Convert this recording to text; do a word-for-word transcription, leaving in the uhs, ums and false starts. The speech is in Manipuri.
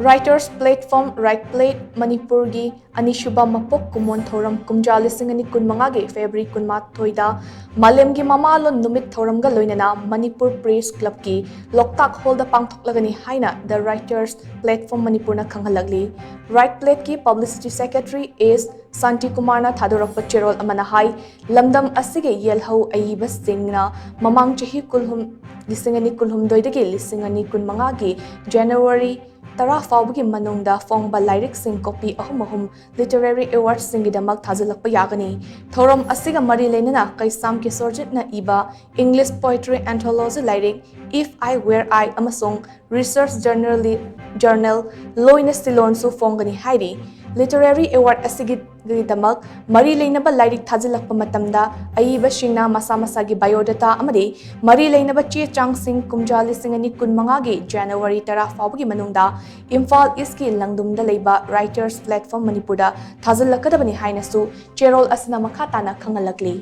Writers Platform, Write Plate, ꯃꯅꯤꯄꯨꯔꯒꯤ ꯑꯅꯤꯁꯨꯕ ꯃꯄꯣꯛ ꯀꯨꯝꯑꯣꯟ ꯊꯧꯔꯝ ꯀꯨꯝꯖꯥ ꯂꯤꯁꯤꯡ ꯑꯅꯤ ꯀꯨꯟꯃꯉꯥꯒꯤ ꯐꯦꯕ꯭ꯔꯨꯋꯥꯔꯤ ꯀꯨꯟꯃꯥꯊꯣꯏꯗ ꯃꯥꯂꯦꯝꯒꯤ ꯃꯃꯥꯂꯣꯟ ꯅꯨꯃꯤꯠ ꯊꯧꯔꯝꯒ ꯂꯣꯏꯅꯅ ꯃꯅꯤꯄꯨꯔ ꯄ꯭ꯔꯦꯁ ꯀ꯭ꯂꯕꯀꯤ ꯂꯣꯛꯇꯥꯛ ꯍꯣꯜꯗ ꯄꯥꯡꯊꯣꯛꯂꯒꯅꯤ ꯍꯥꯏꯅ The Writers Platform ꯃꯅꯤꯄꯨꯔꯅ ꯈꯪꯍꯜꯂꯛꯂꯤ꯫ ꯔꯥꯏꯠ ꯄ꯭ꯂꯦꯠꯀꯤ ꯄꯕ꯭ꯂꯤꯁꯤꯇꯤ ꯁꯦꯀ꯭ꯔꯦꯇꯔꯤ ꯑꯦꯁ ꯁꯥꯟꯇꯤꯀꯨꯃꯥꯔꯅ ꯊꯥꯗꯣꯔꯛꯄ ꯆꯦꯔꯣꯜ ꯑꯃꯅ ꯍꯥꯏ, ꯂꯝꯗꯝ ꯑꯁꯤꯒꯤ ꯌꯦꯜꯍꯧ ꯑꯏꯕꯁꯤꯡꯅ ꯃꯃꯥꯡ ꯆꯍꯤ ꯀꯨꯜꯍꯨꯝ, ꯂꯤꯁꯤꯡ ꯑꯅꯤ ꯀꯨꯟꯍꯨꯝꯗꯣꯏꯗꯒꯤ ꯂꯤꯁꯤꯡ ꯑꯅꯤ ꯀꯨꯟꯃꯉꯥꯒꯤ ꯖꯅꯋꯥꯔꯤ ꯇꯔꯥ ꯐꯥꯎꯕꯒꯤ ꯃꯅꯨꯡꯗ ꯐꯣꯡꯕ ꯂꯥꯏꯔꯤꯛꯁꯤꯡ ꯀꯣꯄꯤ ꯑꯍꯨꯝ ꯑꯍꯨꯝ ꯂꯤꯇꯔꯦꯔꯤ ꯑꯦꯋꯥꯔꯗꯁꯤꯡꯒꯤꯗꯃꯛ ꯊꯥꯖꯤꯜꯂꯛꯄ ꯌꯥꯒꯅꯤ꯫ ꯊꯧꯔꯝ ꯑꯁꯤꯒ ꯃꯔꯤ ꯂꯩꯅꯅ ꯀꯩꯁꯥꯝ ꯀꯤꯁꯣꯔꯖꯤꯠꯅ ꯏꯕ English Poetry Anthology ꯂꯥꯏꯔꯤꯛ If I Were I ꯑꯃꯁꯨꯡ ꯔꯤꯁꯔꯆ ꯖꯔꯅꯦꯜꯂꯤ, ꯖꯔꯅꯦꯜ ꯂꯣꯏꯅ ꯁꯤꯂꯣꯟꯁꯨ ꯐꯣꯡꯒꯅꯤ ꯍꯥꯏꯔꯤ꯫ ꯂꯤꯇꯔꯦꯔꯤ ꯑꯦꯋꯥꯔꯗ ꯑꯁꯤꯒꯤꯗꯃꯛ ꯃꯔꯤ ꯂꯩꯅꯕ ꯂꯥꯏꯔꯤꯛ ꯊꯥꯖꯤꯜꯂꯛꯄ ꯃꯇꯝꯗ ꯑꯏꯕꯁꯤꯡꯅ ꯃꯁꯥ ꯃꯁꯥꯒꯤ ꯕꯥꯏꯑꯣꯗꯥꯇꯥ ꯑꯃꯗꯤ ꯃꯔꯤ ꯂꯩꯅꯕ ꯆꯦ ꯆꯥꯡꯁꯤꯡ ꯀꯨꯝꯖꯥ ꯂꯤꯁꯤꯡ ꯑꯅꯤ ꯀꯨꯟꯃꯉꯥꯒꯤ ꯖꯅꯋꯥꯔꯤ ꯇꯔꯥ ꯐꯥꯎꯕꯒꯤ ꯃꯅꯨꯡꯗ ꯏꯝꯐꯥꯜ ꯏꯁꯀꯤ ꯂꯪꯗꯨꯝꯗ ꯂꯩꯕ ꯔꯥꯏꯇꯔꯁ ꯄ꯭ꯂꯦꯠꯐꯣꯝ ꯃꯅꯤꯄꯨꯔꯗ ꯊꯥꯖꯤꯜꯂꯛꯀꯗꯕꯅꯤ ꯍꯥꯏꯅꯁꯨ ꯆꯦꯔꯣꯜ ꯑꯁꯤꯅ ꯃꯈꯥ ꯇꯥꯅ ꯈꯪꯍꯜꯂꯛꯂꯤ꯫